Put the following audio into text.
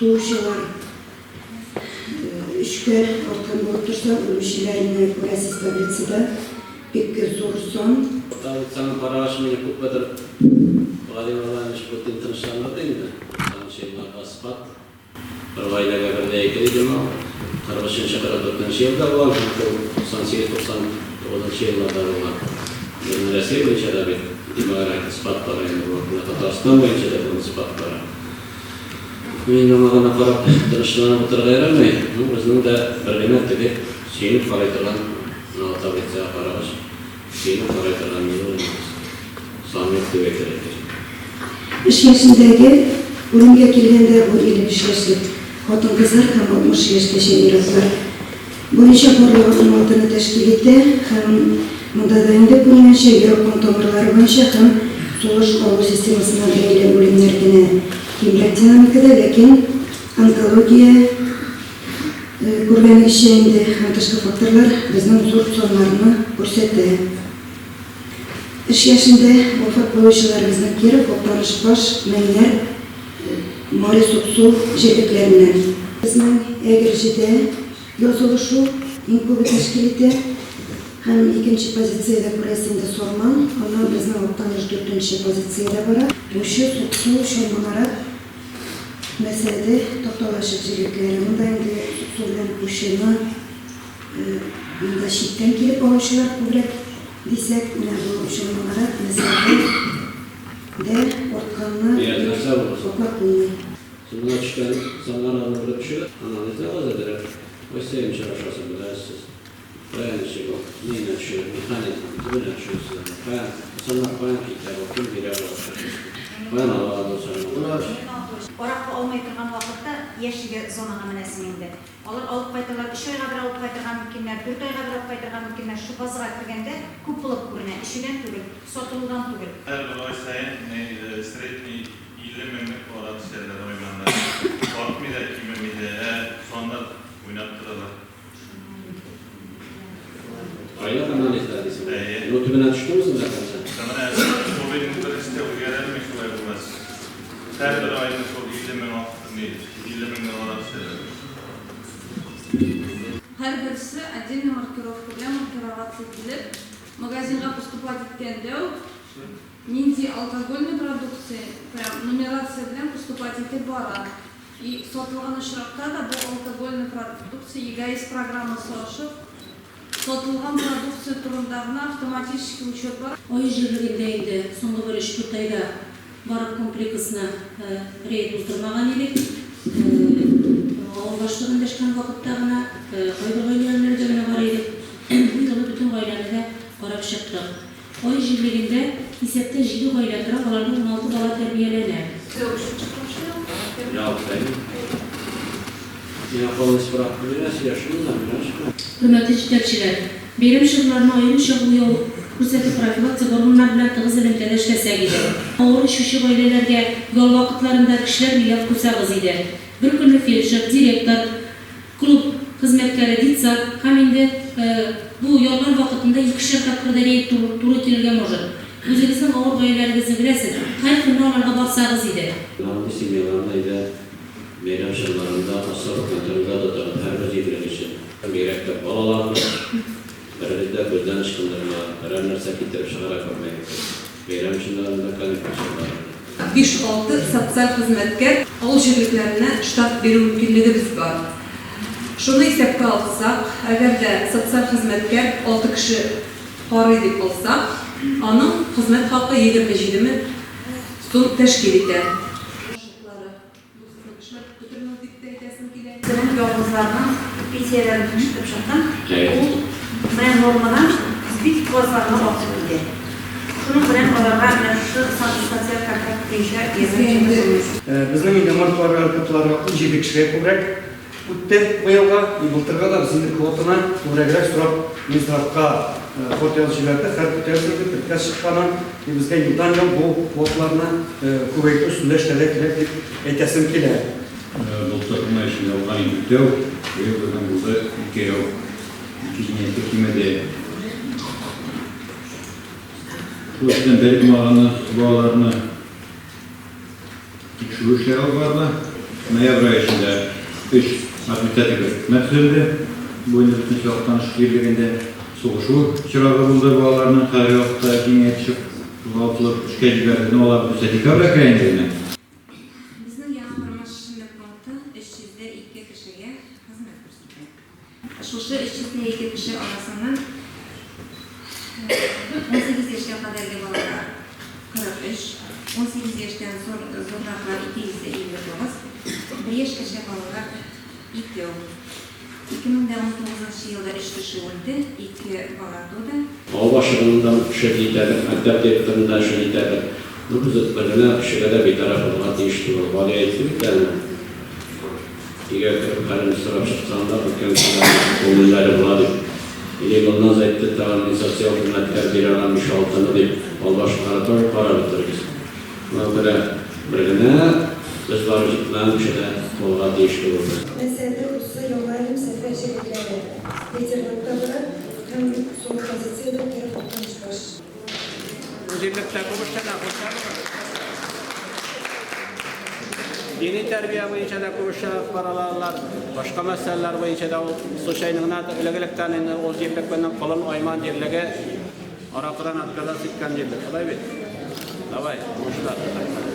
Туучылар өчкә арткан булып торса, үлүчеләрне күрәсез таблицада, бик зур сан. Таблицаны карагач, мине күпмедер Галим Иванович Путин тынычландырды инде. Туксанынчы елларга спад. Бер гаиләгә бер дә ике дидеме ул? 43 нче, 44 нче елда булган һәм шул 98, 99 нчы елларда булган. Безнең Рәсәй буенча да бит демографик спад бара инде бу. Менә Татарстан буенча да бүген спад бара. Мин аңа гына карап тынычланып утырырга ярамый. Ну, безнең дә бер генә теге сөенеп карый торган, менә таблицага карагач, сөенеп карый торган ни юк инде без. Сан юк дип әйтергә кирәк. Эш яшендәге үлемгә килгәндә, бу 55 яшьлек хатын-кызлар һәм 60 яшькәчә ир-атлар буенча барлыгы уналтыны тәшкил итә һәм монда да инде күренгәнчә, йөрәк-кан тамырлары буенча һәм сулыш алу системасына бәйле үлемнәр генә кимрәк динамикада, ләкин онкология, күргәнегезчә инде, һәм тышкы факторлар безнең зур саннарны күрсәтә. Эш яшендә вафат булучылар безнең Киров, Актанышбаш, Мәңнәр, Мари Суксу җирлекләреннән. Безнең Әгерҗедә язылышу иң күбе тәшкил итә. Һәм икенче позициядә күрәсез инде Сарман, аннан безнең Актаныш дүртенче позициядә бара. Пучы, Суксу, Чалманарат, Мәсәде, Такталачык җирлекләре. Монда инде Суксу белән Пучыны Монда читтән килеп алучылар күбрәк дисәк, менә бу Чалманарат, Мәсәде дә артканны аклап булмый. Соңына төшкән саннар аны белеп төшә. Анализлагыз әзрәк. Кайсы сәемчә ашасын беләсез сез. Кая ничек ул, ниенә төшә, механизм, төбенә төшерсез аны. Каян, бу саннар каян китә бу, кем бирә бу акчасын, каян алалар бу саннарны. Аракы алмый торган вакытта яшьлеге зонага менәсең инде. Алар алып кайталар, өч айга бер алып кайтырга мөмкиннәр, дүрт айга бер алып кайтырга мөмкиннәр. Шул базага кергәндә күп булып күренә, эчүдән түгел, сатылудан түгел. Һәрбер ай саен ни средний 50 меңлек ара төшәләр Айманда. Артмый да, кимеми дә, ә саннар уйнап торалар. Айлык анализда дисеңме? Әйе. Ну төбенә төштеңме соң до конца? Ә менә Ковидның беренче дә үзгәрәлми шулай булгач. Һәрбер айны шул 50 мең ни 50 меңнән ара төшәләр. Һәрберсе отдельно маркировка белән маркироваться ителеп, магазинга поступать иткәндә үк нинди алкогольный продукция, прям нумерация белән поступать итеп бара. И сатылган очракта да бу алкогольный продукция ЕГАИС программасы ачып, сатылган продукция турында гына автоматический учет бара. Ай җирлегендә инде соңгы бер өч-дүрт айда барып комплексно рейд уздырмаган идек. Авыл башлыгы эндәшкән вакытта гына кайбер гаиләләргә генә бара идек. Бу юлы бөтен гаиләне дә карап чыктык. Ай җирлегендә исәптә җиде гаилә тора, аларда 16 бала тәрбияләнә. Хөрмәтле җитәкчеләр! Бәйрәм чорларына аеруча уяу күрсәтеп, профилактик органнар белән тыгыз элемтәдә эшләсәк иде. Авыр эчүче гаиләләргә ял вакытларында кешеләр биләп куйсагыз иде. Бер көнне фельдшер, директор, Клуб хезмәткәре, детсад һәм инде бу яллар вакытында икешәр тапкыр да рейд туры килергә может. Үзегезнең авыр гаиләләрегезне беләсез, һәр көнне аларга барсагыз иде. Мондый семьяларны әйдә бәйрәм чорларында особо контрольгә тотыгыз, һәрбер җирлек өчен. Бигрәк тә балаларны берегез дә күздән ычкындырма, берәр нәрсә китереп чыгара күрмәгез. Бәйрәм чыннарында, каникул чорларында. Биш-алты социаль хезмәткәр авыл җирлекләренә штат бирү мөмкинлегебез бар. Шуны исәпкә алсак, әгәр дә социаль хезмәткәр алты кеше карый дип алсак, аның хезмәт хакы 27 мең сум тәшкил итә. Безнең ялгызларның пенсияләрен тикшертеп чыктым. Ул менә нормадан бик аз гына артып китә. Шуның белән аларга менә шушы социаль контракт буенча ярдәм күрсәтеп булмый. Безнең инде мордваларга, кытларга 17 кешегә күбрәк үтте быелга. И былтырга да без инде квотаны күбрәгрәк сорап Минздравка хат язып җибәрдек. Хәл көтәбез инде, приказ чыкканын. И безгә елдан-ел бу квоталарны күбәйтү өстендә эшләргә кирәк дип әйтәсем килә. Былтыр май эчендә булган иде дүртәү, быел безнең булды икәү. Ике җинаятькә кимеде. Шул исәптән бәлки балаларны тикшерү эшләре алып барыла. Ноябрь ае эчендә өч административ беркетмә төзелде. Бу инде бөтенесе Актаныш җирлегендә сугышу чирагы булды балаларның хәзерге вакытта җиңәя төшеп, кузгалтылып, эшкә җибәрелде. Ну, алар бөтенесе декабрьгә керә инде генә. Безнең Яңа тормыш медпункты 302 кешегә хезмәт күрсәтә. Шушы 302 кеше арасыннан 18 яшькә кадәрге балалар 43, 18 яшьтән зур зурраклар 259, бер яшькәчә балалар икәү. 2019 нчы елда өч кеше үлде, ике бала туды. Авыл башлыгының да эше җитәрлек, мәктәп директорының да эше җитәрлек. Ну, без бер генә кешегә дә битараф булырга тиеш түгел. Гали әйтте бит әле, өйгә кереп хәлен сорап чыксаң да, үткән кешеләрнең күңелләре була дип. Или Гөлназ әйтте тагын, мин социаль хезмәткәр бирә алам биш-алтыны дип. Авыл башлыклары тоже карап бетерегез. Шуңа күрә бер генә без барып җитмәгән кеше дә булырга тиеш түгелбез. Мәсәде, Усы, Яңа Әлем, Сәфәр җирлекләре лидерлыкта бара һәм соңгы позициядә Киров Актанышбаш. Бу җирлектә күп эшләнә, Дини тәрбия буенча да күп эшләр алып баралар, башка мәсьәләләр буенча да ул случайно гына элек-электән инде ул җирлек белән Колын Айман җирлеге Аракыдан отказаться иткән җирлек, шулай бит? Давай, уңышлар.